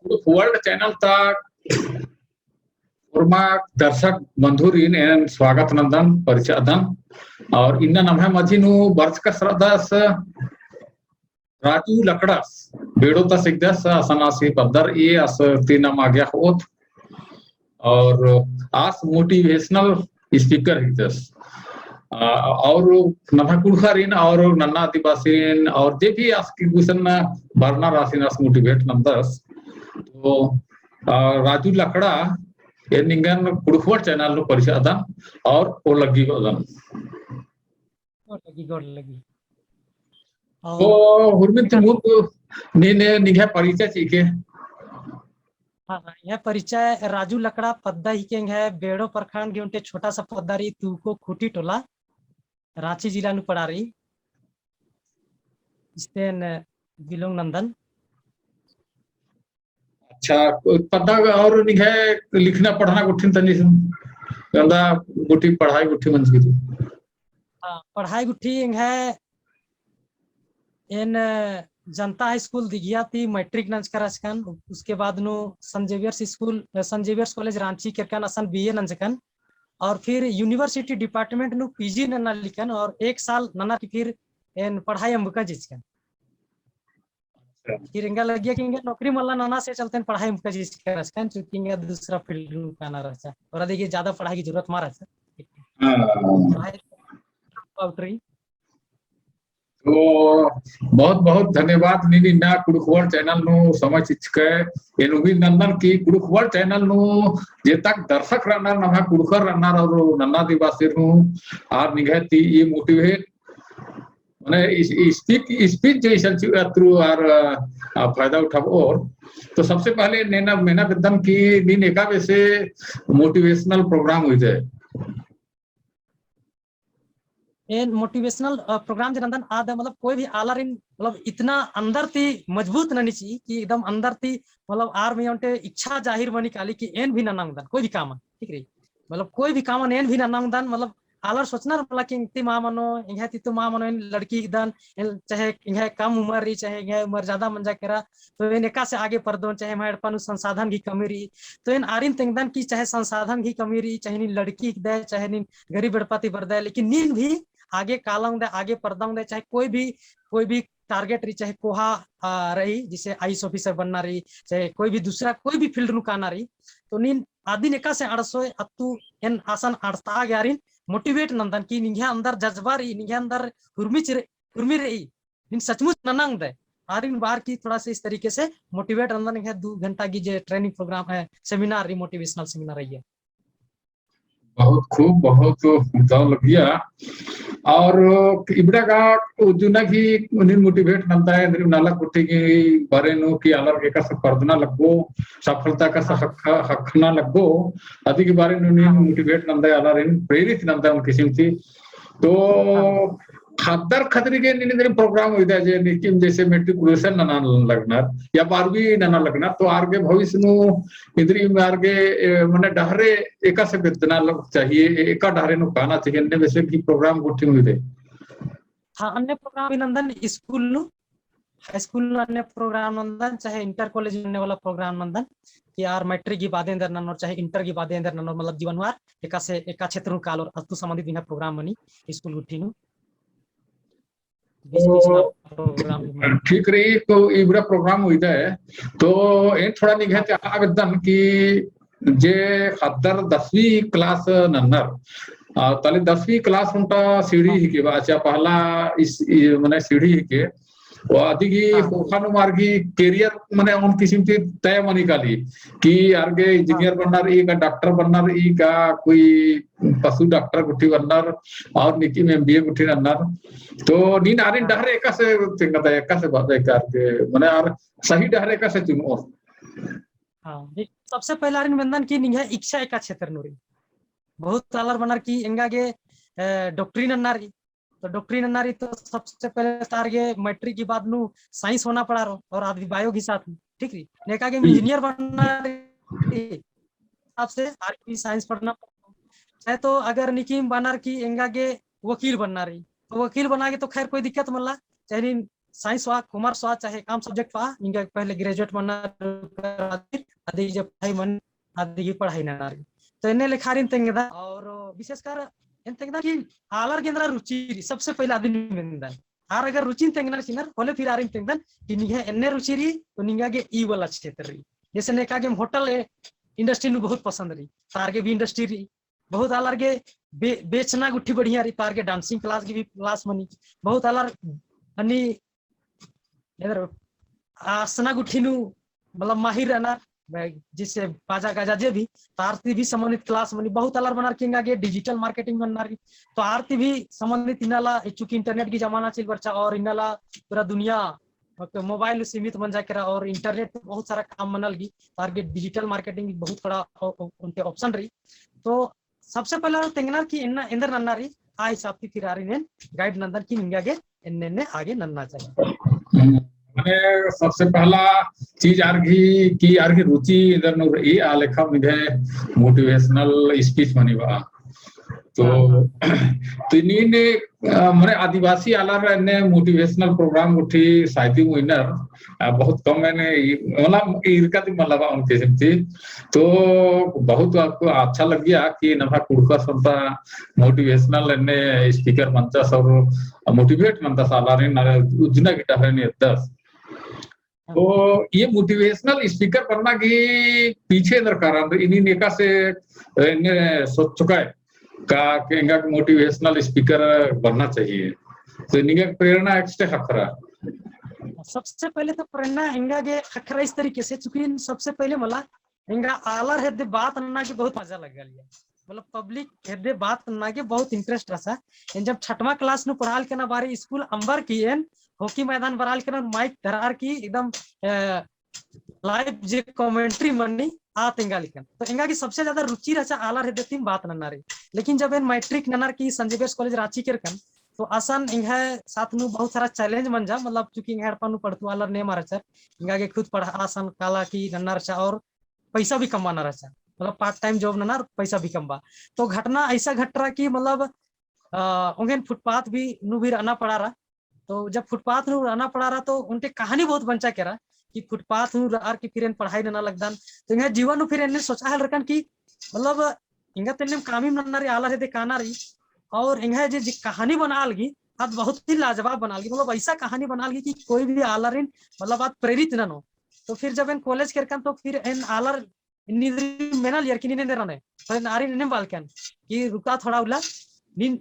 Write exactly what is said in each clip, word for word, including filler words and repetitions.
कुँड़ुख़ World channel ता ओर्मा दर्शक बंधुरिन एन स्वागत नन्दन, परिचय अदन। और इन्ना नम्है मझी नू बरचकस रअदस राजू लकड़ास, बेड़ो ता सिकदस, असन आसी पद्दा रई, आस ती नाम आज्ञा होओत। और आस motivational speaker हिकदस। आ, और नम्है कुँड़ुख़ारिन और नन्ना आदिवासिन और जे भी आस की गुसन बरनर आसिन आस motivate नन्दस। तो, आ, राजू लकड़ा, एन निंगन कुँड़ुख़ World channel नू परिचय अदन और ओलग्गी होअदन। गोड़ लगी, गोड़ लगी। और तो हुरमिन ती मुन्द नीन निंग्है परिचय चिके। हाँ, हाँ, एंग्है परिचय राजू लकड़ा पद्दा हिके, एंग्है बेड़ो प्रखंड गे ओन्टे छोटा सा पद्दा रई, तुको खूंटी टोला, राँची जिला नू पड़ा रई। इस्तेन belong नन्दन। अच्छा, पद्दा और निंग्है लिखना पढ़ना गुट्ठिन तनी सुन। गंदा गुट्ठी पढ़ाई गुट्ठी मंजकी तू। हाँ, पढ़ाई गुट्ठी एंग्है एन जनता हाई स्कूल दिघिया ती मैट्रिक नंजका रहचकन, उसके बाद नू saint Xavier's school, saint Xavier's college Ranchi केरकन असन बीए नंजकन, और फिर यूनिवर्सिटी डिपार्टमेंट नू पीजी नना लिकन, और एक साल नना की फिर एन पढ़ाई अम्बका चिचकन। अच्छा। फिर एंगा लगिया कि एंगा नौकरी मल्ला नना से चलते पढ़ाई अम्बका चिचका रहचकन, चूँकि एंगा दूसरा फील्ड नू काना रहचा। और अदिगे ज्यादा पढ़ाई की जरूरत मा रहचा। हाँ। पढ़ाई about रई। तो बहुत बहुत धन्यवाद नीन इन्ना कुँड़ुख़ World channel नू समय चिचके। एन उम्मीद नन्दन कि कुँड़ुख़ World channel नू जे तक दर्शक रअनर, नम्है कुँड़ुख़र रअनर और नन्ना आदिवासिर हूँ, आर निंग्है ती ई motivate मने इस, speech, speech जैसन चीज अत्रु आर, आ, फायदा उठाबओर। तो सबसे पहले नेना, मेना बेद्दन कि नीन एका बेसे motivational program हुई जाए। एन motivational, अ, program जे नन्दन आद, मतलब कोई भी आलारिन, मतलब इतना अंदर ती मजबूत ननी ची कि एकदम अंदर ती, मतलब आर में ओन्टे इच्छा जाहिर मनी काली कि एन भी नना ओंगदन, कोई भी कामन, ठीक रई। मतलब कोई भी कामन एन भी नना ओंगदन, मतलब आलर सोचनर मला कि एंग्है ती मा मनो, एंग्है ती तो मा मनो, एन लड़की हिकदन, एन चाहे एंग्है कम उमर रई, चाहे एंग्है उमर ज्यादा मंजा केरा, तो एन एकासे आगे परदोन, चाहे एम्है एड़पा नू संसाधन गही कमी रई, तो एन आरिन तेंगदन कि चाहे संसाधन गही कमी रई, चाहे नीन लड़की हिकदय, चाहे नीन गरीब एड़पा ती बरदय, लेकिन नीन भी आगे काला ओंगदय, आगे परदा ओंगदय, चाहे कोई भी, कोई भी target रई, चाहे कोहा, आ, रई, जैसे IAS officer बनना रई, चाहे कोई भी दूसरा, कोई भी field नू काना रई, तो नीन आदिन एकासे अंड़सोय अत्तु एन असन अंड़सता गे आरिन motivate नन्दन कि निंग्है अंदर जज्बा रई, निंग्है अंदर हुरमी चिर-, हुरमी रई, नीन सचमुच नना ओंगदय। आरिन बअर की थोड़ा सा इस तरीके से motivate नन्दन, एंग्है दू घंटा की जे training program है, seminar रई, motivational seminar रई। बहुत खूब, बहुत दव लगिया। और इबड़ा गा उज्जुना की नीन motivate नन्दय, एन्देर नलख गुट्ठी की बारे नू कि आलर एकासे परदना लग्गो, सफलता एकासे हाँ। हख-, हखना लग्गो, अदी की बारे नू नीन हाँ। motivate नन्दय, आलारिन प्रेरित नन्दय ओन किसिम ती। तो हाँ। ख़द्दर ख़द्दरी गे नीन एन्देर program हुई जाए जे नीकिम जैसे matriculation नना लगनर या बारहवीं नना लगनर, तो आर गे भविष्य नू एन्देर आर गे, ए, मने डहरे एकासे बेद्दना लग चाहिए, ए-, एका डहरे नू काना चाहिए, अन्ने बेसे की program गुट्ठिन हुई जाए। हाँ, अन्ने program भी नन्दन school नू, high school नू अन्ने program नन्दन, चाहे inter college नू अन्ने वाला program नन्दन, कि आर matric की बादे एन्देर ननोर, चाहे inter की बादे एन्देर ननोर, मतलब जीवन नू आर एकासे, एका क्षेत्र नू कालोर, अत्तु संबंधित बिना program मनी school गुट्ठी नू। बीच बीच तो program भी मनी। ठीक रई, तो इबड़ा program हुई जाए, तो एन थोड़ा निंग्है हाँ। ती आ बेद्दन कि जे ख़द्दर दसवीं class नन्नर, आ, तले दसवीं class ओन्टा सीढ़ी हाँ। हिके बा, अच्छा, पहला इस, इ, मने सीढ़ी हिके, वा अदी गही हाँ। ख़ोख़ा नू आर गही career मने ओन किसिम ती तय मनी काली कि आर गे engineer हाँ। बनना रई का, doctor बनना रई का, कोई पशु doctor गुट्ठी बनना रई, और नीकिम MBA गुट्ठी नन्ना रई। तो नीन आरिन हाँ। डहरे एकासे तेंगदय, एकासे बअदय का आर गे, मने आर सही डहरे एकासे चुनोर। हाँ, ये सबसे पहले आरिन मेन्दन कि निंग्है इच्छा एका क्षेत्र नू रई। बहुत आलर बअनर कि एंगा गे, अ, doctor नन्ना रई, तो doctor नन्ना रई तो सबसे पहले तो आर गे matric के बाद नू science होना पड़ा रओ और आदमी bio के साथ में, ठीक रई। नेका गे हम्म। Engineer बनना रई, हिसाब से आर गे भी science पढ़ना पड़ा। चाहे तो अगर निकिम बअनर कि एंगा गे वकील बनना रई, तो वकील बना गे तो खैर कोई दिक्कत मल्ला, चाहे नीन science हुआ, commerce हुआ, चाहे काम subject हुआ, निंगा पहले graduate मन्ना रई, अदी जे पढ़ाई मनी, अदी पढ़ाई नन्ना रई। तो एन्ने लेखारिन तेंगदन, और विशेषकर एन तेंगदन कि आलर गे एन्दरा रुचि रई, सबसे पहले अदिन मेनदन। आर अगर रुचिन तेंगनर चिनर, होले फिर आरिन तेंगदन कि निंग्है एन्ने रुचि रई, तो निंगा गे ई वाला क्षेत्र रई। जैसे नेका गे होटल industry नू बहुत पसंद रई, तो आर गे भी industry रई। बहुत आलर गे बे-, बेचना गुट्ठी बढ़िया रई, तो आर गे dancing class गे भी class मनी। बहुत आलर अन्नी एन्दर आसना गुट्ठी नू मतलब माहिर रअनर, जैसे बाजा गाजा जे भी, तो आर ती भी संबंधित class मनी। बहुत आलर मनर कि एंगा गे digital marketing मन्ना रई, तो आर ती भी संबंधित इन्ना ला, चूंकि internet की जमाना चल बरचा और इन्ना ला पूरा दुनिया मतलब mobile नू सीमित मंजा केरा और internet नू बहुत सारा काम मना लगी, तो आर गे digital marketing बहुत बड़ा ओ-, ओ-, ओन्टे option रई। तो सबसे पहले तेंगनर कि एन्ना एन्दर नन्ना रई, आ हिसाब ती फिर आरिन एन guide नन्दन कि निंगा गे एन्ने एन्ने आगे नन्ना चाहिए। हम्म, मने सबसे पहला चीज आर गही कि आर गही रुचि एन्दर नू रई, आ लेखा मिधे motivational speech मनी बआ। तो, हाँ, हाँ। तो नीन, अ, मने आदिवासी आलर एन्ने motivational program गुट्ठी साइती मुइनर, अ, बहुत कम एन्ने, मतलब ईरका ती मला बआ ओन किसिम ती। तो बहुत आपको अच्छा लग्गिया कि नम्है कुँड़ुख़ संता motivational एन्ने speaker मंजस और motivate मंजस आलारिन, अरे उज्जना गिटारन एद्दस। तो ये motivational speaker बनना की पीछे एन्दर कारण रई, इन्नी नेका से एन्ने सोच चुका है का कि एंगा गे motivational speaker बनना चाहिए। तो निंगा गे प्रेरणा एकस्टे ख़क्खरा। सबसे पहले तो प्रेरणा एंगा गे ख़क्खरा इस तरीके से, चूंकि सबसे पहले मला एंगा आलर हेद्दे बात नन्ना गे बहुत मजा लग्गालिया। मतलब public हेद्दे बात नन्ना गे बहुत interest रहचा। एन जब छठमा class नू पढ़ाल केना बारी school अम्बर की एन hockey मैदान बराल केना mic धरार की एकदम, अ, live जे commentary मनी आ तेंगा लिकन। तो एंगा गे सबसे ज्यादा रुचि रहचा आलर हेद्दे तिम बात नन्ना रई। लेकिन जब एन matric ननर की Saint Xavier's College राँची केरकन, तो असन एंग्है साथ नू बहुत सारा challenge मंजा, मतलब चूंकि एंग्है एड़पा नू पढ़तु आलर नेम रहचर, एंगा गे खुद पढ़ा असन काला की नन्ना रहचा और पैसा भी कमाना रहचा, मतलब part time job नना पैसा भी कमबा। तो घटना ऐसा घटरा कि मतलब, अ, ओंगेन footpath भी नू भी रहना पड़ारा। तो जब footpath नू रहना पड़ारा तो ओन्टे कहानी बहुत बंचा केरा कि footpath नू रअर की फिर एन पढ़ाई नना लगदन। तो एंग्है जीवन नू फिर एन्ने सोचा हेलरकन कि मतलब एंगा तो एन्नेम कामिम नन्ना रई, आलर हेद्दे काना रई, और एंग्है जे, जे कहानी बनालगी, आद बहुत ही लाजवाब बनालगी, मतलब ऐसा कहानी बनालगी कि कोई भी आलरिन मतलब आद प्रेरित ननो। तो फिर जब एन college केरकन तो फिर एन आलर नीन मेनल यार कि नीन एन्देर नने। तो एन आरिन एन्नेम बालकन कि रुका थोड़ा उल्ला, नीन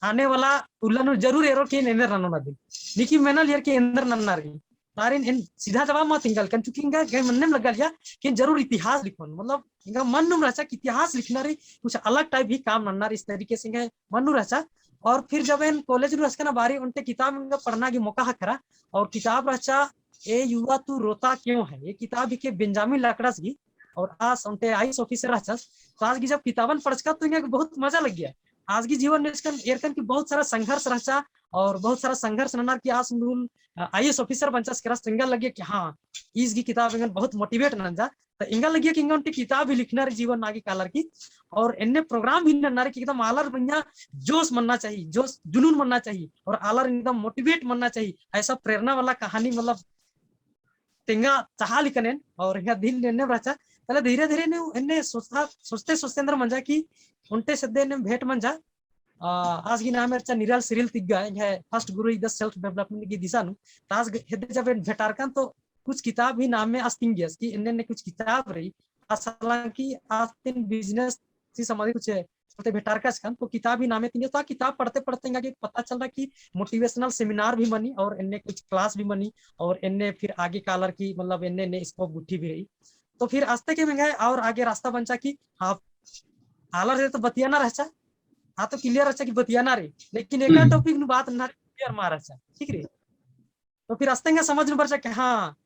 आने वाला उल्ला नू जरूर एरोर कि एन एन्देर ननोन अदिन। नीकी मेनल यार कि एन्देर नन्ना रई। तो आरिन एन सीधा जवाब मा तिंगालकन, चूंकि एंगा गे मन्नेम लग्गालिया कि एन जरूर इतिहास लिखोन। मतलब एंगा मन नुम रहचा कि इतिहास लिखना रई, कुछ अलग type ही काम नन्ना रई, इस तरीके से एंगा मन नू रहचा। और फिर जब एन college नू रहचकन बारी ओन्टे किताब एंगा पढ़ना गे मौका ख़क्खरा, और किताब रहचा ए युवा तू रोता क्यों है, ये किताब हिके बेंजामिन लाकड़ास गही, और आस ओन्टे IAS officer रहचस। तो आस गही जब किताबन पढ़चका तो एंगा बहुत मजा लग्गिया। आस गही जीवन नू एसकन एरकन कि बहुत सारा संघर्ष रहचा, और बहुत सारा संघर्ष ननर कि आस नूल, अ, IAS officer बंचस केरस, तो एंगा लग्गिया कि हाँ, ईस गही किताब एंगन बहुत motivate नंजा। तो एंगा लग्गिया कि एंगा ओन्टे किताब भी लिखना रई जीवन नू आगे कालर की, और एन्ने program भी नन्ना रई कि एकदम आलर मइय्याँ जोश मन्ना चाहिए, जोश जुनून मन्ना चाहिए, और आलर एकदम motivate मन्ना चाहिए। ऐसा प्रेरणा वाला कहानी मतलब तेंगा चाहा लिकन एन, और एंगा दिल नू एन्ने रहचा। तले धीरे धीरे नू एन्ने सोचता, सोचते सोचते एन्देर मंजा कि ओन्टे से एन्ने भेंट मंजा। आ, आस गही नामे रहचा निराल सिरिल तिग्गा, एंग्है first गुरु इदस self development गही दिशा नू। तो आस हेद्दे जब एन भेंटारकन तो कुछ किताब ही नामे आस तिंगियस कि एन्ने एन्ने कुछ किताब रई, आस हालांकि आस तिन business से संबंधित कुछ चलते भेंटारकन, तो किताब ही नामे तिंगियस। तो आ किताब पढ़ते पढ़ते एंगा गे पता चलरा कि motivational seminar भी मनी और एन्ने कुछ class भी मनी और एन्ने फिर आगे कालर की मतलब एन्ने एन्ने scope गुट्ठी भी रई। तो फिर आस्ते के एंग्है और आगे रास्ता बंचा कि हाँ, आलर से तो बतियाना रहचा, हाँ तो clear रहचा कि बतियाना रई, लेकिन एका हम्म। Topic नू बात नन्ना clear मा रहचा, ठीक रई। तो फिर आस्ते एंगा समझ नू बरचा कि हाँ,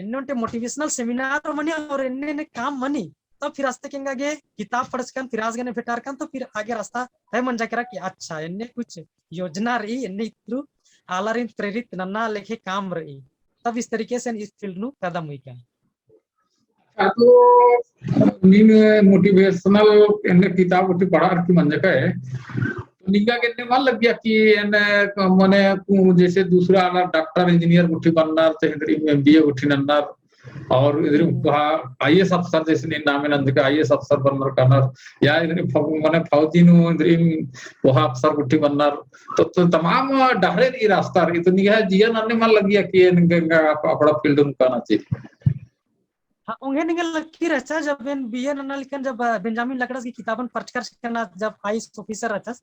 एन्ने ओन्टे motivational seminar मनी और एन्ने एन्ने काम मनी। तब फिर आस्ते के एंगा गे किताब पढ़चकन, फिर आस गने भेंटारकन, तो फिर आगे रास्ता तय मंजा केरा कि अच्छा, एन्ने कुछ योजना रई, एन्ने इत्रु आलारिन प्रेरित नन्ना लेखे काम रई। तब इस तरीके से इस field नू कदम हुई का। अच्छा, तो नीन motivational एन्ने किताब उठी पढ़ार की मंजका है, निंगा गे एन्ने मल लग्गिया कि एन, मने, जैसे दूसरा आलर डॉक्टर, इंजीनियर गुट्ठी बन्नर, चाहे इन्द्रिम एमबीए गुट्ठी नन्नर, और इन्द्रिम हम्म। कहा आईएएस अफसर, जैसे नीन नामे नंजका आईएएस अफसर बन्नर कानर, या इन्द्रिम फौ-, मने फौजी नू इन्द्रिम कोहा अफसर गुट्ठी बन्नर, तो, तो तमाम डहरे रई रास्ता रई, तो निंग्है जिया नू एन्ने मल लग्गिया कि एन गे, गे अप-, अपड़ा field नू काना चाहिए। हाँ, ओंगे निंगा लग्गी रहचा, जब एन बीए नना लिक्कन, जब, अ, बेंजामिन लकड़स की किताबन पढ़चका रहचकन, जब आईएएस officer रहचस,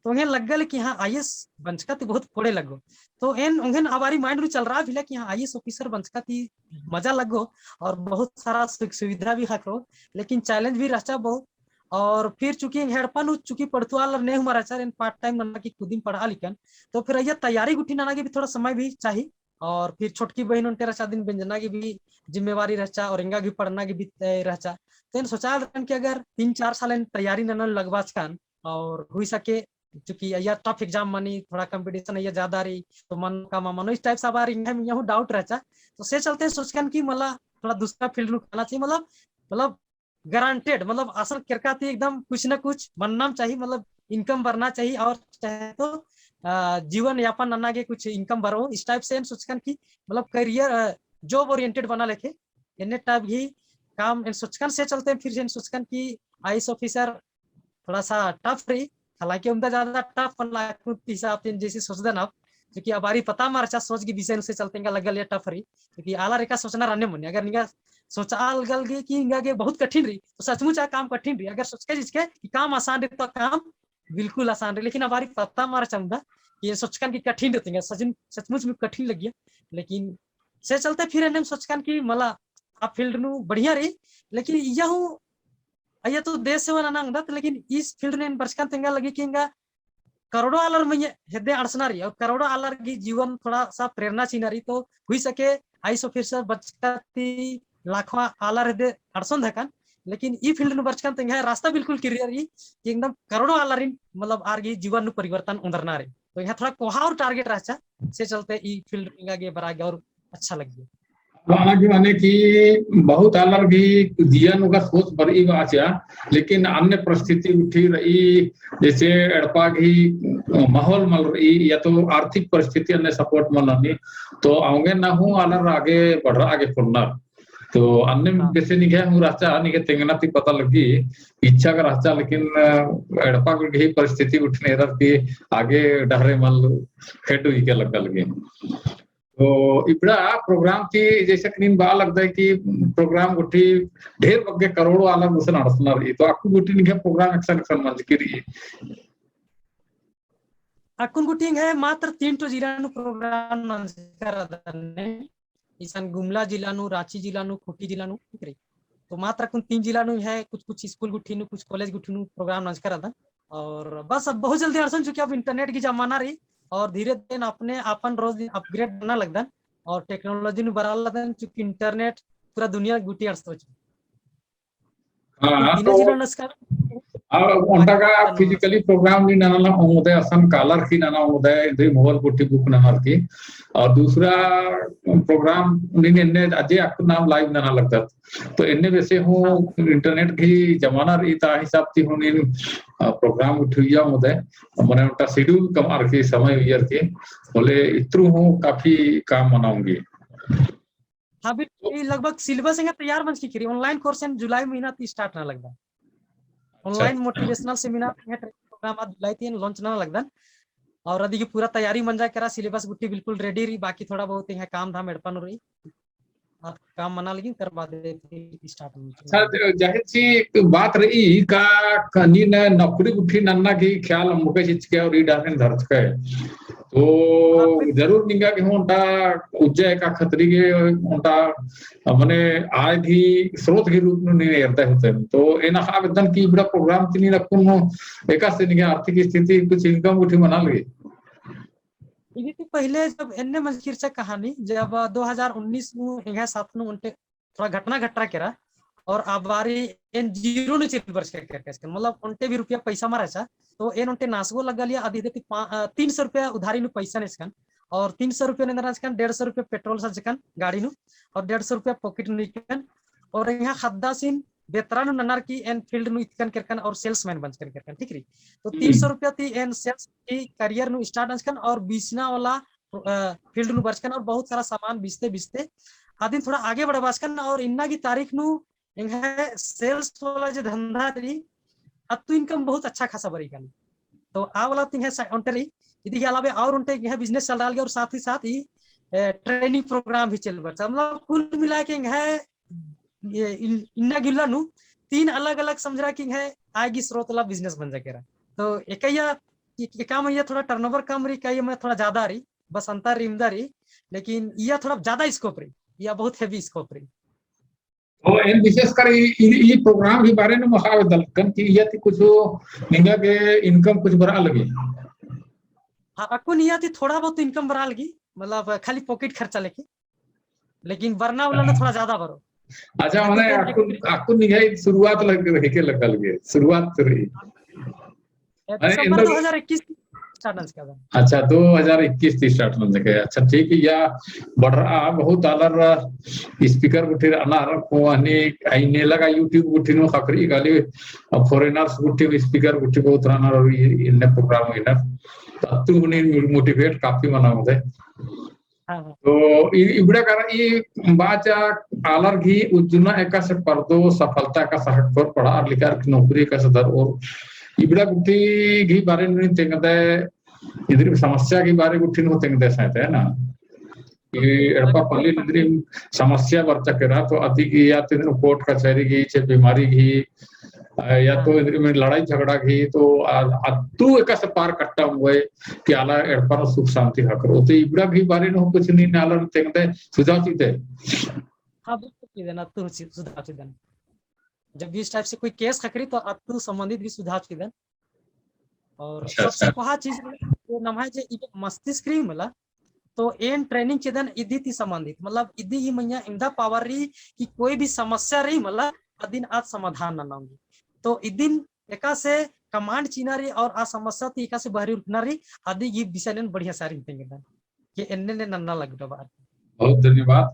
तो ओंगे लग्गल कि हाँ, आईएएस बंचका ती बहुत कोड़े लग्गो। तो एन ओंगेन आ बारी mind नू चलरआ भी ला कि हाँ, आईएएस officer बंचका ती मजा लग्गो और बहुत सारा सुख सुविधा भी ख़क्खरो, लेकिन challenge भी रहचा बहुत। और फिर चूंकि एड़पा नू चूंकि पढ़तु आलर ने हूँ मल रहचा, एन part time नना की कुदिम पढ़आ लिक्कन, तो फिर अइय्या तैयारी गुट्ठी नना गे भी थोड़ा समय भी चाही। और फिर छोटकी बहिन ओन्टे रहचा, अदिन बेंजना गे भी जिम्मेवारी रहचा और एंगा गे भी पढ़ना गे भी तय रहचा। तो एन सोचालदन कि अगर तीन चार साल एन तैयारी नना लगबाचकन और हुई सके, चूंकि अइय्या tough exam मनी, थोड़ा competition अइय्या ज्यादा रई, तो मनो का मल मनो, इस type से आ बारी एंग्है मइय्याँ हूँ doubt रहचा। तो से चलते सोचकन कि मला थोड़ा दूसरा field नू काना चाहिए, मतलब, मतलब guaranteed, मतलब असन केरका ती एकदम कुछ ना कुछ मन्नाम चाही, मतलब income बरना चाही और चाहे तो, अ, जीवन यापन नना गे कुछ income बरो, इस type से एन सोचकन कि मतलब career, अ, job oriented बना लेखे, एन्ने type ही काम एन सोचकन। से चलते फिर से एन सोचकन कि आईएएस officer थोड़ा सा tough रई, हालांकि ओन्टा ज्यादा tough मल्ला अक्कुन हिसाब ती जैसे सोचदन अब, क्योंकि आ बारी पता मल रहचा सोच की विषय से चलते एंगा लग्गल या tough रई, क्योंकि आलर एका सोचनर अन्ने मनी, अगर निंगा सोचआ लगल गे कि एंगा गे बहुत कठिन रई, तो सचमुच आ काम कठिन रई। अगर सोचके जिचके कि काम आसान रई, तो काम बिल्कुल आसान रई, लेकिन आ बारी पता मल रहचा ओन्टा कि एन सोचकन कि कठिन रई, तो एंगा सचिन सचमुच में कठिन लग्गिया, लेकिन से चलते फिर एन्नेम सोचकन कि मला आ field नू बढ़िया रई, लेकिन इय्या हूँ अइय्या तो देश सेवा नना ओंगदत, लेकिन इस field नू एन बरचकन तो एंगा लग्गी कि एंगा करोड़ों आलर मइय्याँ हेद्दे अंड़सना रई और करोड़ों आलर गही जीवन थोड़ा सा प्रेरणा चिअना रई, तो हुई सके आईएएस officer बंचका ती लाखों आलर हेद्दे अंड़सोन धकन, लेकिन ई field नू बरचकन तो एंग्है रास्ता बिल्कुल clear रई कि एकदम करोड़ों आलरिन मतलब आर गही जीवन नू परिवर्तन ओन्दरना रई। तो एंग्है थोड़ा कोहा और target रहचा, से चलते ई field नू एंगा गे बरआ गे और अच्छा लग्गी। हालांकि मने कि बहुत आलर गही जिया नू गा सोच बरई बाचा, लेकिन अन्य परिस्थिति गुट्ठी रई, जैसे एड़पा गही माहौल मल रई या तो आर्थिक परिस्थिति अन्ने support मल ननी, तो औंगे ना हूँ आलर आगे बढ़रआ गे कोरनर। तो अन्ने हाँ। जैसे निंग्है हूँ रहचा, निंग्है तेंगना ती पता लग्गी, इच्छा गा रहचा, लेकिन, अ, एड़पा गही परिस्थिति गुट्ठिन एरर की आगे डहरे मल खेड्ड उइके लग्गा लगी। तो इबड़ा program ती जैसे कि नीन बआ लगदय कि program गुट्ठी ढेर बग्गे करोड़ों आलर गुसन अंड़सना रई, तो अक्कु गुट्ठी निंग्है program एकसन एकसन मंजकी रई? अक्कुन गुट्ठी एंग्है मात्र तीन ठो जिला नू program नंजका रअदन, इसन गुमला जिला नू, रांची जिला नू, खूंटी जिला नू, ठीक रई। तो मात्र अक्कुन तीन जिला नू है, कुछ कुछ school गुट्ठी नू, कुछ college गुट्ठी नू program नंजका रअदन। और बस अब बहुत जल्दी अंड़सन, चूंकि अब internet की जमाना रई और धीरे धीरे अपने आपन रोज दिन upgrade करना लगदन और technology नू बरआ लगदन, चूंकि internet पूरा दुनिया गुट्ठी अंड़सोच। हाँ, तो तीनों तो जिला नंजका। अब ओन्टा का physically program नीन नना ओंगदय, असन कालर की नना ओंगदय, इन्द्रिम hall गुट्ठी book ननर की। और दूसरा program नीन एन्ने अजे अक्कु नाम live नना लगदत। तो एन्ने बेसे हूँ हाँ। Internet की जमाना रई, ता हिसाब ती हूँ नीन, अ, program गुट्ठी उइया ओंगदय। मने ओन्टा schedule कमअर की समय उइयर की। होले इत्रु हूँ काफी काम मना ओंगी। हाँ, बिल्कुल, ई लगभग syllabus एंग्है तैयार मंजकी रई, online course एन जुलाई महीना ती start नना लगदन। अच्छा, online अच्छा। Motivational seminar एंग्है training program आ जुलाई ती एन launch नना लगदन। और अदी की पूरा तैयारी मंजा केरा, syllabus गुट्ठी बिल्कुल ready रई, बाकी थोड़ा बहुत एंग्है काम धाम एड़पा नू रई। आ काम मना लगी, ओकर बादे फिर start होई। अच्छा, ज-, जाहिर सी बात रई का, कनी न नौकरी गुट्ठी नन्ना की ख्याल अम्बके चिचके और ई डाहरिन धरचके। तो हाँ, बिल्कुल। जरूर निंगा गे हूँ ओन्टा उज्जा एका खतरी गे ओन्टा, मने, आय भी स्रोत के रूप में नीन एरदय होते। तो एन अख़आ बेद्दन कि इबड़ा program ती नीन अक्कुन हूँ एकासे निंग्है आर्थिक स्थिति कुछ income गुट्ठी मना लगी। इदी ती पहिले जब एन्ने मंजकी रहचा कहानी, जब दो हजार उन्नीस नू एंग्है साथ नू ओन्टे थोड़ा घटना घटरा केरा, और आ बारी एन zero नू चिल बरचका केरकन, मतलब ओन्टे भी रुपया पैसा मल रहचा, तो एन ओन्टे नासगो लग्गा लिया, अदी ती पा-, अ, तीन सौ रुपया उधारी नू पैसा नेचकन, और तीन सौ रुपया नू एन्दरा नेचकन, डेढ़ सौ रुपया petrol सज्जकन गाड़ी नू, और डेढ़ सौ रुपया pocket नू निकन, और एंग्है ख़द्दासिन बेतरा नू ननर की एन field नू इतकन केरकन और salesman बंचकन केरकन, ठीक रई। तो हम्म। तीन सौ रुपया ती एन sales की career नू start नंजकन और बेचना वाला, अ, field नू बरचकन और बहुत सारा सामान बेचते बेचते अदिन थोड़ा आगे बढ़बाचकन और इन्ना की तारीख नू एंग्है sales वाला जे धंधा रई, अत्तु income बहुत अच्छा खासा बरई काली। तो आ वाला ती एंग्है सा-, ओन्टे रई, इदी के अलावे और ओन्टे एंग्है business चलरआ लगी और साथ ही साथ ई, ए, training program भी चलबरचा। मतलब कुल मिला के एंग्है, ये इन-, इन्ना गे उल्ला नू तीन अलग-अलग समझरआ की एंग्है आय गही स्रोत वाला business मंजा केरा। तो एकइया, एक-, एका मइय्याँ थोड़ा turnover कम रई, एकइया मइय्याँ थोड़ा ज्यादा रई, बस अंतर रई, इमदा रई, लेकिन इय्या थोड़ा ज्यादा scope रई, इय्या बहुत heavy scope रई। तो एन विशेषकर ई, ई, ई program ही बारे में मोख़ा बेद्दा लगन कि इय्या ती कुछ निंगा गे income कुछ बरआ लगी। हाँ, अक्कुन इय्या ती थोड़ा बहुत income बरआ लगी, मतलब खाली pocket खर्चा लेके, लेकिन बरना उल्ला नू हाँ। थोड़ा ज्यादा बरो। अच्छा, ताकि मने फिर अक्कुन, एक अक्कुन निंगा ई शुरुआत लग, रही के लगा लगे, शुरुआत तो रही। ए, अरे, दिसंबर इंदर दो हज़ार इक्कीस start नंजका बा। अच्छा, दो हज़ार इक्कीस ती start नंजका। अच्छा, ठीक है, या बढ़रआ बहुत आलर speaker गुट्ठी रअनर, को हनी आई ने लगा YouTube गुट्ठी नू ख़क्खरई काली, foreigners गुट्ठी speaker गुट्ठी बहुत रअनर और ये इन्ने program इन्नर। तो अत्तु हूँ नीन motivate काफी मना होदे। हाँ, हाँ। तो इ-, इबड़ा करा ई बाचा आलर गही उज्जना एकासे परदो सफलता एकासे हकदर पढ़ार लिखार की नौकरी एकासे दरओर इबड़ा गुट्ठी गही बारे नू तेंगदय, इदिन समस्या गही बारे गुट्ठी नू तेंगदय शायद, है ना? कि एड़पा पल्ली नू इदिन समस्या बरचा केरा तो अदी गही या तो इदिन कोर्ट कचहरी गही, चाहे बीमारी गही, अ, या तो हाँ। इन्द्रिम लड़ाई झगड़ा गही तो, अ, अत्तु एकासे पार कट्टा होय कि आलर एड़पा नू सुख शांति ख़क्खरो। तो इबड़ा गही बारे नू कुछ नीन आलर तेंगदय सुझाव चिअदय। हाँ, बिल्कुल चिअदन, अत्तु सु-, सुझाव चिअदन। जब भी इस type से कोई case ख़क्खरई तो अत्तु संबंधित भी सुझाव चिअदन। और अच्छा, सबसे अच्छा। कोहा चीज रई, नम्है जे इबड़ा मस्तिष्क रई मला, तो एन training चिअदन इदी ती संबंधित, मतलब इदी ही मइय्याँ इमदा power रई कि कोई भी समस्या रई मला, अदिन आद समाधान नना ओंगी। तो इदिन एकासे command चिअना रई और आ समस्या ती एकासे बहरी उरखना रई, अदी गही विषय नू बढ़िया से आरिन तेंगदन कि एन्ने ने नन्ना लगदय बा। बहुत धन्यवाद।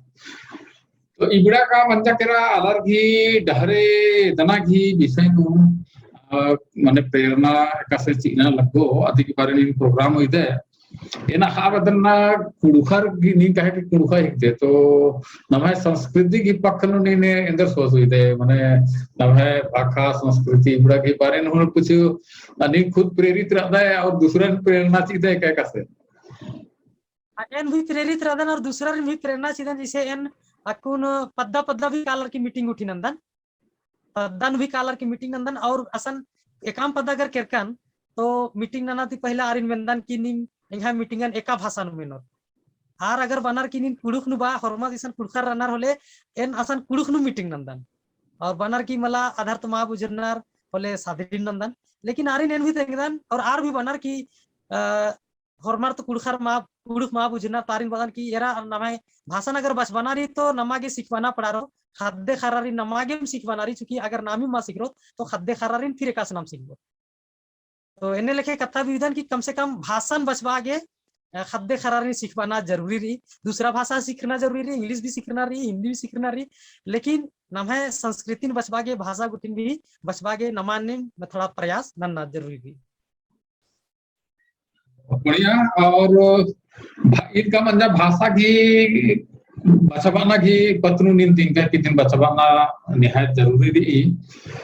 तो इबड़ा का मंजा केरा आलर गही डहरे दना गही विषय नू, अ, माने प्रेरणा एकासे चिअना लग्गो, अदी गही बारे नू program होइदय। एन अख़आ बेद्दन ना कुँड़ुख़र गही नीन कहे कि कुँड़ुख़र हिकदय, तो नम्है संस्कृति गही पक्ष नू नीन एन्देर सोचोय दे, माने नम्है भाखा संस्कृति इबड़ा गही बारे नू कुछ नीन खुद प्रेरित रअदय और दूसरन प्रेरणा चिअदय का एकासे? हाँ, एन भी प्रेरित रअदन और दूसरारिन भी प्रेरणा चिअदन, जैसे एन अक्कुन पद्दा पद्दा भी कालर की meeting गुट्ठी नन्दन। पद्दा नू भी कालर की meeting नन्दन और असन एकअम पद्दा अगर केरकन तो meeting नना ती पहले आरिन मेन्दन कि नीम एंग्है meeting अन एका भाषा नू मेनोर। आर अगर बअनर कि नीन कुँड़ुख़ नू बा, होरमर इसन कुँड़ुख़र रअनर होले एन असन कुँड़ुख़ नू meeting नन्दन। और बअनर कि मला आधार तो मा बुझुरनर होले सादरिन नन्दन। लेकिन आरिन एन भी तेंगदन और आर भी बअनर कि, अ, होरमर तो कुँड़ुख़र मा, कुँड़ुख़ मा बुझुरनर, तारिन बअदन कि एरा नम्है भाषान अगर बछाबअना रई तो नमा गे सिखाबअना पड़ारो, ख़द्द ख़र्रारिन नमा गेम सिखाबअना रई, चूँकि अगर नामी मा सिखरोत तो ख़द्द ख़र्रारिन फिर एकासे नाम सिखबओत। तो एन्ने लेखे कत्था भी उइदन कि कम से कम भाषान बछाबआ गे, अ, ख़द्द ख़र्रारिन सिखाबअना जरूरी रई। दूसरा भाषा सिखरना जरूरी रई, English भी सिखरना रई, हिंदी भी सिखरना रई, लेकिन नम्है संस्कृतिन बछाबआ गे, भाषा गुट्ठिन भी बछाबआ गे नमा नीम थोड़ा प्रयास नन्ना जरूरी रई। बढ़िया। और भा-, इनका मंजा भाषा गही बछाबअना गही पत्त नू नीन तिंकय कि इदिन बछाबअना निहायत जरूरी रई।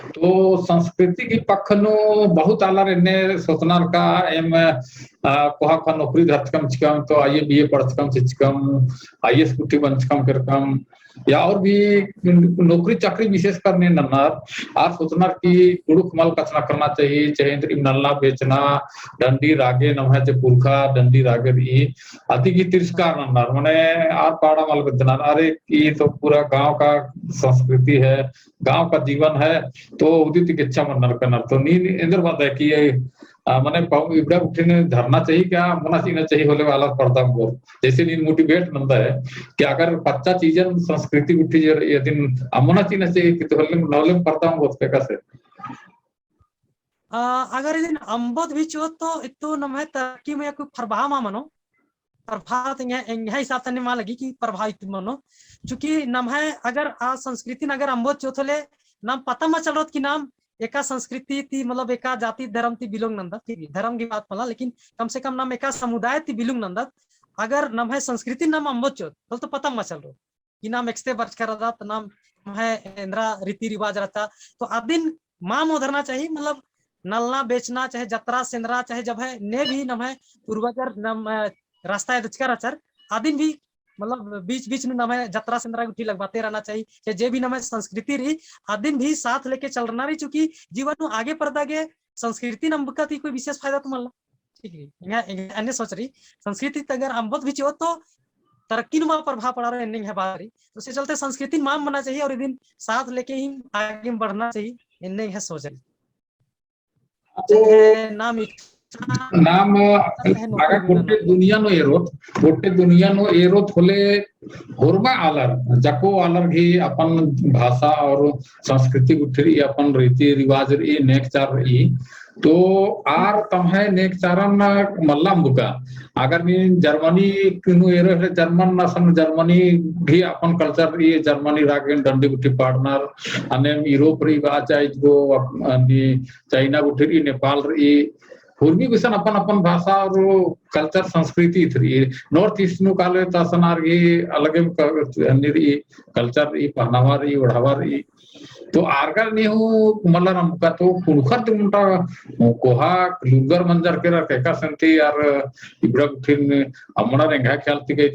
तो संस्कृति गही पक्ष नू बहुत आलर एन्ने सोचनर का एम, आ, कोहा कोहा नौकरी धरचकम चिचकम तो IAS BAS पढ़चकम चिचकम, IAS गुट्ठी बनचकम केरकम, या और भी नौकरी चाकरी विशेष करने नन्नर, आर सोचनर कि कुँड़ुख़ मल कछनखरना चाहिए, चाहे इन्द्रिम नलना बेचना, डंडी रागे नम्है जे पुरखा डंडी रागे रई, अदी गही तिरस्कार नन्नर, माने आर पाड़ा मल बेद्दनर, अरे ये तो पूरा गाँव का संस्कृति है, गाँव का जीवन है, तो उदी ती गेच्छा मन्नर कन्नर, तो नीन एन्देर बअदय कि ये, आ, माने पा-, इबड़ा गुट्ठिन धरना चाहिए का, अम्बोना चिअना चाहिए होले आलर परदा अम्बोर। जैसे नीन motivate नन्दय कि अगर पच्चा चीजन संस्कृति गुट्ठी जे इदिन अम्बोना चिअना चाहिए कि तो होले नवले परदा अम्बोत का एकासे। आ, अगर इदिन अम्बोत भी चिओत तो इत्तु नम्है तरक्की में कोई प्रभाव मा मनो, प्रभाव तो एंग्है, एंग्है हिसाब तने मा लगी कि प्रभाव इत्तु मनो, चूँकि नम्है अगर आ संस्कृतिन अगर अम्बोत चिओत होले नाम पता मा चलरोत कि नाम एका संस्कृति ती, मतलब एका जाति धर्म ती belong नन्दत, ठीक है, धर्म की बात मला, लेकिन कम से कम नाम एका समुदाय ती belong नन्दत। अगर नम्है संस्कृति नाम अम्बोत चिओत, होले तो पता मा चलरो कि नाम एकसते बरचका रअदत, नाम नम्है एन्दरा रीति रिवाज रहचा, तो अदिन मा मोधरना चाही, मतलब नलना बेचना, चाहे जतरा सेंदरा, चाहे जब है ने भी नम्है पूर्वजर नम, अ, रास्ता एदचका रहचर, अदिन भी मतलब बीच बीच नू नम्है जतरा सेंदरा गुट्ठी लगबाते रहना चाही, चाहे जे भी नम्है संस्कृति रई, अदिन भी साथ लेके चलरना रई, चूंकि जीवन नू आगे परदा गे संस्कृतिन अम्बका ती कोई विशेष फायदा तो मल्ला। ठीक रई, एंगा, एंगा एन्ने सोच रई, संस्कृति ती अगर अम्बोत भी चिओत तो तरक्की नू मा प्रभाव पड़ारो, एन्ने एंगा बात रई। तो से चलते संस्कृतिन मा अम्बना चाही और इदिन साथ लेके ही आगे बढ़ना चाही, एन्ने एंगा सोच रई। तो चाहे नाम इच्छा नाम चाहे नौकरी अगर बिना गोट्टे नाम। दुनिया नू एरोत, गोट्टे दुनिया नू एरोत होले होरमा आलर, जाको आलर गही अपन भाषा और संस्कृति गुट्ठी रई, अपन रीति रिवाज रई, नेग चार रई, तो आर तम्है नेग चारन मल्ला अम्बका। अगर नीन जर्मनी नू एरो होले जर्मन नसन, जर्मनी गही अपन culture रई, जर्मनी रागेन डंडी गुट्ठी पाड़नर, अन्नेम यूरोप रई बा चाहे जो अप-, अन्ने चाइना गुट्ठी रई, नेपाल रई, हुरमी गुसन अपन अपन भाषा और culture संस्कृति रई। North East नू काले ता असन आर गही अलगे क-, अन्ने रई, culture रई, पहनावा रई, ओढ़ावा रई। तो आर गा नी हूँ मल्ला अम्बका तो कुँड़ुख़र ती ओन्टा कोहा लूरगर मंजर केरा, एकासे अन्ती आर इबड़ा गुट्ठिन अम्बना रई एंग्है ख्याल ती कई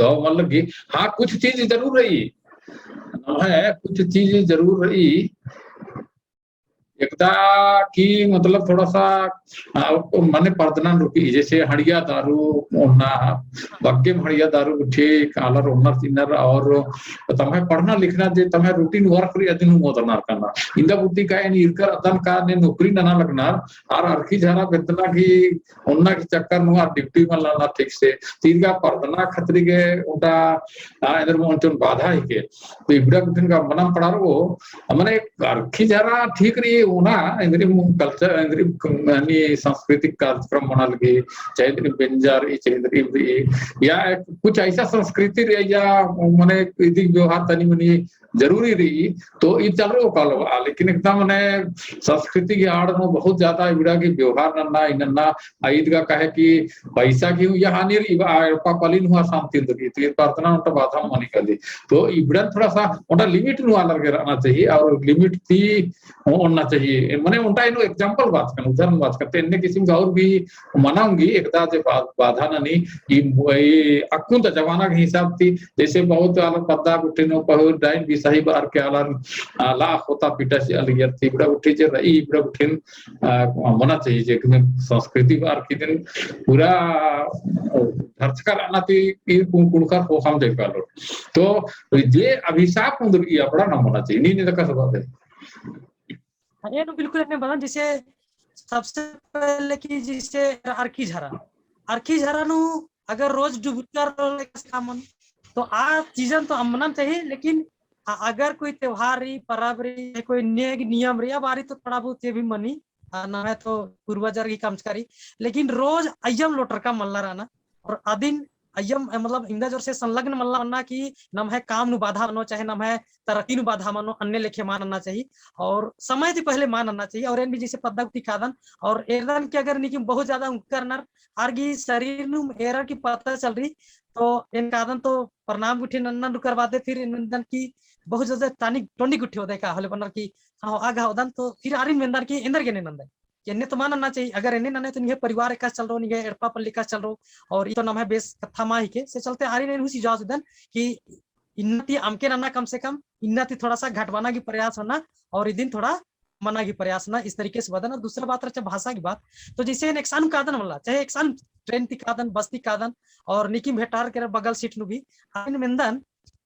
दव मल्ला लगी। हाँ, कुछ चीज जरूर रई, नम्है कुछ चीज जरूर रई। एकदा कि मतलब थोड़ा सा, आ, मने परदना रुकी, जैसे हड़िया दारू ओन्ना, बग्गेम हड़िया दारू गुट्ठी आलर ओन्नर चिअनर और तम्है पढ़ना लिखना जे तम्है routine work रई अदिन हूँ मोदनर कना। इन्दा बुद्धि का एन ईरकर अदन का ने नौकरी नना लगनर, आर अरखी झरा बेद्दना की ओन्ना की चक्कर नू आर duty मल नना ठीक से। तो ईद गा परदना खतरी गे ओन्टा, आ, एन्देर मल ओन्टा बाधा हिके। तो इबड़ा गुट्ठिन गा अम्बना पड़ारो, मने अरखी झरा ठीक रई ओना, एन्देर culture, एन्देर क-, यानी सांस्कृतिक कार्यक्रम मना लगी, चाहे एन्देर बेंजा रई, चाहे एन्देर रई, या एक कुछ ऐसा संस्कृति रई, या मने इदी व्यवहार तनी मनी जरूरी रई, तो ईद चलरो कालो, आ, लेकिन एकदम मने संस्कृति की आड़ में बहुत ज्यादा इबड़ा की व्यवहार नन्ना, ई नन्ना, आ, ईद गा कहे कि पैसा की हूँ या हानि रई, आ, एड़पा पल्लिन हूँ अशांति रई, तो ईद परदना ओन्टा बाधा मनी काली। तो इबड़न थोड़ा सा ओन्टा limit नू आलर गे रहना चाहिए और limit ती ओन्ना चाहिए। मने ओन्टा एन्ने example बाचकन, उदाहरण बाचकन, तो एन्ने किसिम गा और भी मना ओंगी, एकदा जे बा-, बाधा ननी, ई, ई अक्कुन ता जमाना के हिसाब ती, जैसे बहुत आलर पद्दा गुट्ठिन पहुर डाइन बिसाही बअर के आलर, आ, ला होता पीटा से अलग यार ती, इबड़ा गुट्ठी जे रई, इबड़ा गुट्ठिन, आ, मना चाहिए जे कि संस्कृति बअर की दिन पूरा धरचका रहना ती, ई कुन-, कुँड़ुख़र ख़ोख़ाम जाई पालो। तो जे अभिशाप उन्दुर ई अबड़ा ना मना चाहिए, नीन एदका सबब है। हाँ, ये तो बिल्कुल एन्ने बअदन, जैसे सबसे पहले कि जैसे अरखी झरा, अरखी झरा नू अगर रोज डुबुरचर लेखा से काम मनो, तो आ चीजन तो अम्बना चाहिए, लेकिन अ-, अगर कोई त्योहार रई, परब रई, कोई नेग नियम रई, आ बारी तो थोड़ा बहुत जे भी मनी, आ, नम्है तो पूर्वजर गही कमचका रई, लेकिन रोज अइय्यम लोटरका मल्ला रहना, और अदिन अइय्यम, अ, मतलब, इन्दा जोर से संलग्न मल्ला मन्ना कि नम्है काम नू बाधा मनो, चाहे नम्है तरक्की नू बाधा मनो, अन्ने लेखे मा नन्ना चाहिए, और समय ती पहले मा नन्ना चाहिए। और एन भी जैसे पद्दा गुट्ठी कादन, और एरदन कि अगर नीकिम बहुत ज्यादा उंकर नर, आर गही शरीर नू एरर की पता चलरई, तो एन कादन तो प्रणाम गुट्ठी नन्ना नू करवादे, फिर एन मेन्दन कि बहुत ज्यादा tonic, tonic गुट्ठी होदय का होले बअनर कि हाँ, आ गा होदन, तो फिर आरिन मेन्दन कि एन्देर गे एन्ने नन्दय। कि एन्ने तो मा नन्ना चाहिए, अगर एन्ने नन्ना है तो निंग्है परिवार एकासे चलरो, निंग्है एड़पा पल्ली एकासे चलरो, और ई तो नम्है बेस कत्था मा हिके, से चलते आरिन एन हूँ सुझाव चिअदन कि इन्ना ती अमके नन्ना, कम से कम इन्ना ती थोड़ा सा घटवाना की प्रयास नन्ना, और इदिन थोड़ा मना की प्रयास नन्ना, इस तरीके से बअदन। और दूसरा बात रहचा भाषा की बात, तो जैसे एन एकसन कादन मला, चाहे एकसन train ती कादन, bus ती कादन, और नीकिम भेंटार केरर बगल seat नू भी, आरिन मेन्दन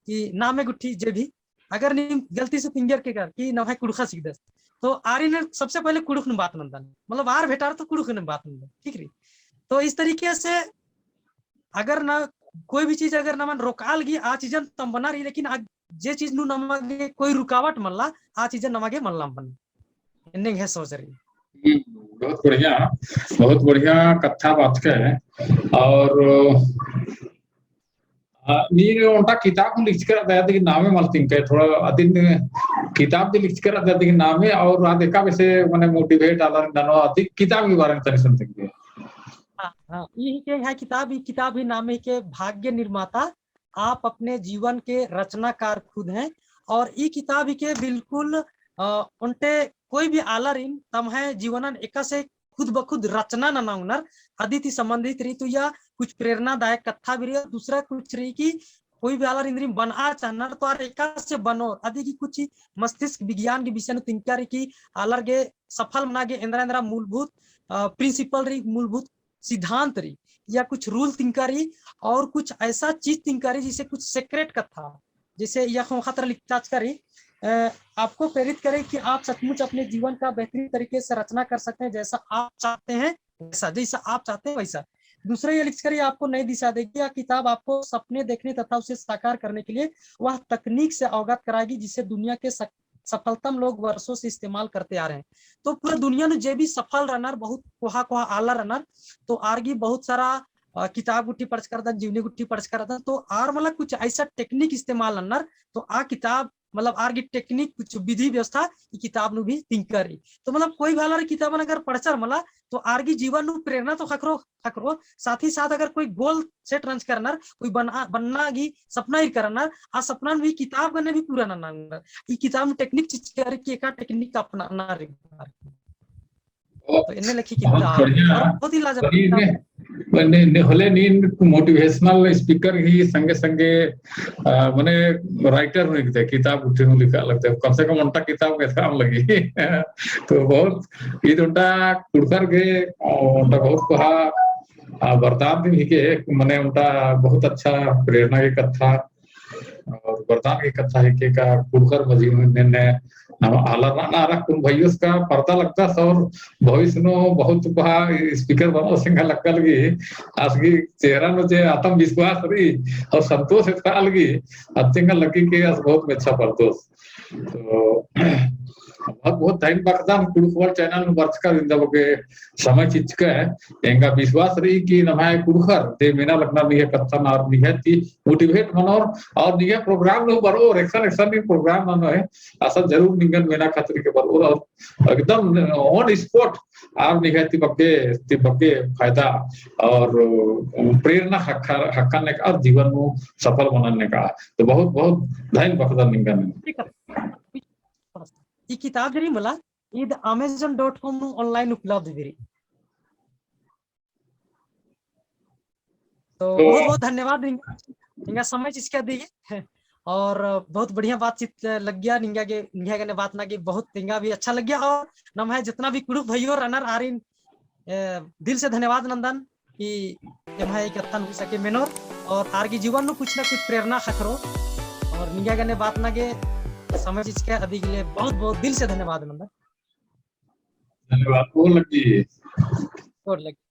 कि नामे गुट्ठी जे भी, अगर नीम गलती से तिंगियर केरर कि नम्है कुँड़ुख़स हिकदस, तो आरिन सबसे पहले कुँड़ुख़ नू बात नन्दन, मतलब आर भेंटार तो कुँड़ुख़ नू बात नन्दन, ठीक रई। तो इस तरीके से अगर ना कोई भी चीज अगर नमन रोकाल गी, आ चीजन तम बना रई, लेकिन आ जे चीज नू नमा गे कोई रुकावट मल्ला, आ चीजन नमा गे मल्ला बन। एन्ने एंग्है सोच रई। हम्म, बहुत बढ़िया, बहुत बढ़िया कत्था बाचकय। और हाँ, नीन ओन्टा किताब हूँ लिखचकर अदि, अदि नामे मल तिंकय, थोड़ा अदिन किताब दी लिखचकर अदि, अदि नामे और आद एका बेसे मने motivate आलर ननो अदि किताब के बारे में तनी समझेंगे। हाँ, हाँ, ई ही के है किताब, ई किताब ही नामे ही के भाग्य निर्माता, आप अपने जीवन के रचनाकार खुद हैं। और ई किताब ही के बिल्कुल, अ, ओन्टे कोई भी आलारिन तम्है जीवनन एकासे खुद ब खुद रचना नना ओंगनर, अदि ती संबंधित रई। तो या कुछ प्रेरणादायक कत्था भी रई और दूसरा कुछ रई कि कोई भी आलर इन्द्रिम बनआ चाहनर तो आर एकासे बनोर, अदि की कुछ मस्तिष्क विज्ञान के विषय नू तिंका रई कि आलर गे सफल मना गे एन्दरा एन्दरा मूलभूत, अ, principle रई, मूलभूत सिद्धांत रई, या कुछ rule तिंका रई और कुछ ऐसा चीज तिंका रई जैसे कुछ secret कत्था, जैसे या ख़ोख़ा तरा लिखताचका रई, अ, आपको प्रेरित करे कि आप सचमुच अपने जीवन का बेहतरीन तरीके से रचना कर सकते हैं, जैसा आप चाहते हैं वैसा, जैसा आप चाहते हैं वैसा। दूसरा ये लिखचका रई, आपको नई दिशा देगी। यह किताब आपको सपने देखने तथा उसे साकार करने के लिए वह तकनीक से अवगत कराएगी जिसे दुनिया के सक-, सफलतम लोग वर्षों से इस्तेमाल करते आ रहे हैं। तो पूरा दुनिया नू जे भी सफल रअनर, बहुत कोहा कोहा आलर रअनर, तो आर गे बहुत सारा, अ, किताब गुट्ठी पढ़चका रअदन, जीवनी गुट्ठी पढ़चका रअदन, तो आर मतलब कुछ ऐसा technique इस्तेमाल नन्नर, तो आ किताब मतलब आर गे technique कुछ विधि व्यवस्था ई किताब नू भी तिंका रई। तो मतलब कोई भी आलर किताबन अगर पढ़चर मला, तो आर गे जीवन नू प्रेरणा तो ख़क्खरो, ख़क्खरो, साथ ही साथ अगर कोई goal set नंजकर रअनर, कोई बना, बन्ना गे सपना ईरकर रअनर, आ सपना नू ई किताब गने भी पूरा नना ओंगनर। ई किताब नू technique चिच्चका रई कि एका technique अपनाना रई। तो एन्ने लेखी बहुत किताब, बढ़िया। और बहुत ही लाजवाब और ये किताब। ने, ने, ने होले नीन motivational speaker ही संगे संगे, अ, मने writer हूँ लिखते, किताब गुट्ठी हूँ लिखा लगते, कम से कम ओन्टा किताब के काम लगी। तो बहुत, ईद ओन्टा कुँड़ुख़र गे, अ, ओन्टा बहुत कोहा, अ, वरदान दिम ही के, मने ओन्टा बहुत अच्छा प्रेरणा के कत्था, और वरदान के कत्था ही के का कुँड़ुख़र मझी में ने, ने, नम आलर रअना अरा कुन भइयोस का परदा लगदस और भविष्य नू बहुत कोहा speaker बनोस एंगा लग्गा लगी, आस गे चेहरा नू जे आत्मविश्वास रई और संतोष एथरा लगी, अत्ते एंगा लगी के आस बहुत मेच्छा परदोस। तो बहुत बहुत धइन बअदन कुँड़ुख़ World channel नू बरचका, इन्दा बग्गे समय चिच्चका। एंगा विश्वास रई कि नम्है कुँड़ुख़र जे मेना लगनर निंग्है कत्थन और निंग्है ती motivate मनोर और निंग्है program नू बरओर, एकसन एकसन नीन program ननोय, असन जरूर निंगन मेना खतरी के बरओर और एकदम on spot आर निंग्है ती बग्गे, ती बग्गे फायदा और प्रेरणा ख़क्खा-, ख़क्खन नेका और जीवन नू सफल मनन नेका। तो बहुत बहुत धइन बअदन निंगन। ठीक है। ई किताब जे रई मला, ईद Amazon dot com नू online उपलब्ध भी रई। तो तो बहुत बहुत धन्यवाद निंगा, निंगा समय चिच्चका दिम। और बहुत बढ़िया बातचीत लग्गिया निंगा गे, निंगा गने बात नना गे बहुत एंगा भी अच्छा लग्गिया। और नम्है जितना भी कुँड़ुख़ भइयो रअनर आरिन, ए, दिल से धन्यवाद नन्दन कि एम्है ई कत्थन हूँ सके मेनोर और आर गे जीवन नू कुछ ना कुछ प्रेरणा ख़क्खरो। और निंगा गने बात नना गे समय चिच्चका अदि के लिए बहुत बहुत दिल से धन्यवाद नन्दन। धन्यवाद। और लग्गी। और लग्गी।